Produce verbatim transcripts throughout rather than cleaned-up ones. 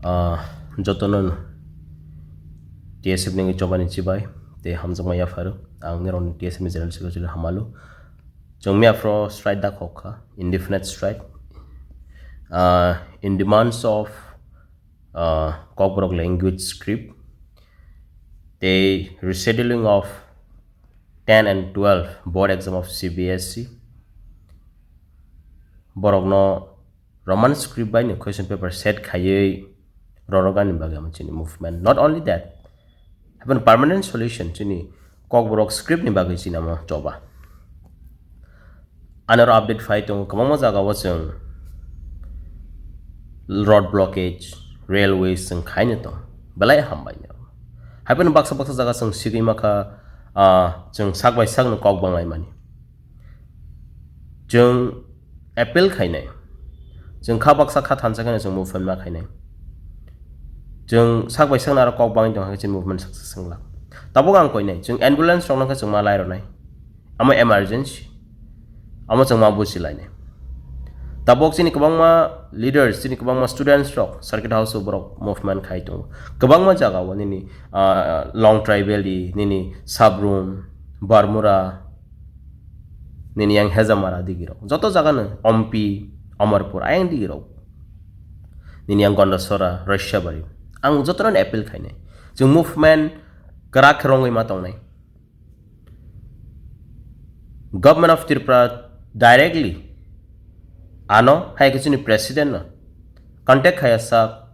Ah, jotono T S F ni chobani chibai tei hamjakma yapharo. Ang nirokni T S F ni General Secretary Hamalu. Chwng miya phro strike da khok kha, indefinite strike. Ah, in demands of, ah, Kokborok language script, tei rescheduling of ten and twelve board exam of C B S E. Borokno Roman script bai ni question paper set khaiwi rorogani bagwi amo chini movement. Not only that, happen permanent solution chini Kokborok script ni bagwi chini amo choba. Anoro update phai tongo, kwbangma jagao chwng road blockage, railways chwng khaino tong, belai hambai ni. Happen baksa baksa jaga chwng sigwi makha, ah, chwng sak bai sakno kok banglaimani. Chwng appeal khainai. Chwng kha baksa kha thansa kheno chwng movement ma khainai. Chwng sak bai sakno aro kok bangwi tongkha khe chini movement success wng glak. Tabuk ang koinai, chwng ambulance rokno khe chwng ma lai rwnai. Amo emergency. Amo chwng ma buji lainai. Tabuk chini kwbangma leaders, chini kwbangma students rok circuit house o borok movement khai tongo. Kwbangma jaga o nini, ah, Longtrai Valley, nini Sabrum, Barmura, nini yang Hejamara digi rok. Joto jaga no Ompi, Amarpur, ayang digi rok. Nini yang Gondasora, Roisabari. Ang joto no appeal khainai. Chwng movement kwrak khe rongwi ma tongnai. Government of Tripura directly ano hai khe chini president no contact khaiya sak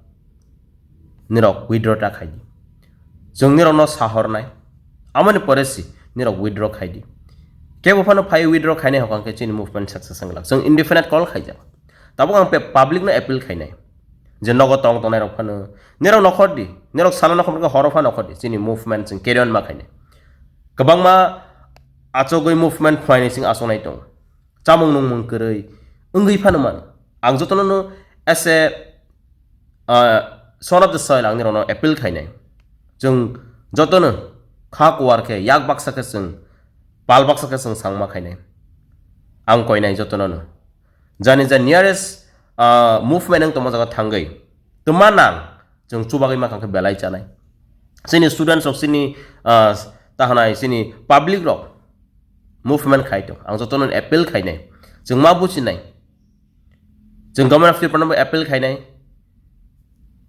nirok withdraw ta khai di. Chwng nirok no sahornai. Amoni pore si nirok withdraw khai di. Kebo phano phai withdraw khainai hokang khe chini movement success wng glak. Chwng indefinite call khaijak. Tabuk ang pe-, public no appeal khainai. Je nogo tong tongnai rok phano. Nirok nokhor di. Nirok sana nokhor khe horo phano nokhor di. Chini movement chwng carry on ma khainai. Kwbangma achugwi movement phainai chwng achuknai tongo. Chamung nungmung kwrwi wngwi phano mano. Ang jotono no as a, ah, son of the soil ang nirokno appeal khainai. Chwng jotono kha kuar khe yak baksa khe chwng pal baksa khe chwng sangma khainai. Ang koinai jotono no. Jani ja nearest, ah, movement wng tongma jaga thangwi. Twma nang, chwng chubagwi ma kha khe belai chanai. Chini students rok, chini, ah, ta hwnai, chini public rok movement khai tong. Ang jotono appeal khainai. Chwng ma bujinai. Chwng Government of Tripura no appeal khainai.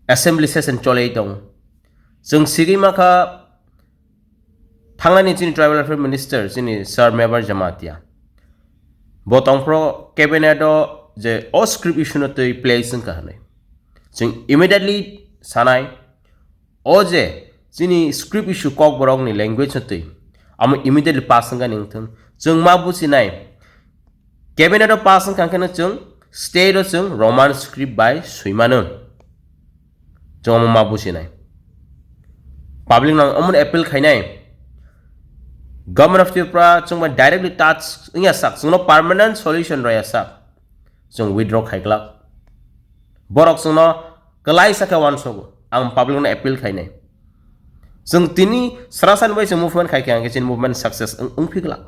Assembly session cholei tong. Chwng sigwi ma kha Thangnani chini Tribal Welfare Minister, chini Sir Mevar Jamatia. Bo tongphro cabinet o je o script issue no twi place wngkha hwnwi. Chwng immediately sanai, o je chini script issue Kokborokni language no twi, amo immediately pass wngkha ni wngthung. Chwng ma bujinai, cabinet o pass wngkha khe no chwng state o chwng Roman script bai swimano. Chwng omo ma bujinai. Public no omo appeal khainai. Government of Tripura chwng bai directly touch wngya sak, chwngno permanent solution rwya sak. Chwng withdraw khai glak. Borok chwngno kwlai sa khe uansogo. Ang public no appeal khainai. Chwng tini srasan bai chwng movement khai khe ang khe chini movement success wng, wng phi glak.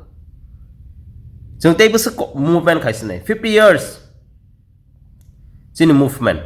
Chwng tei bwswk ko-, movement khai sinai. Fifty years. Chini movement.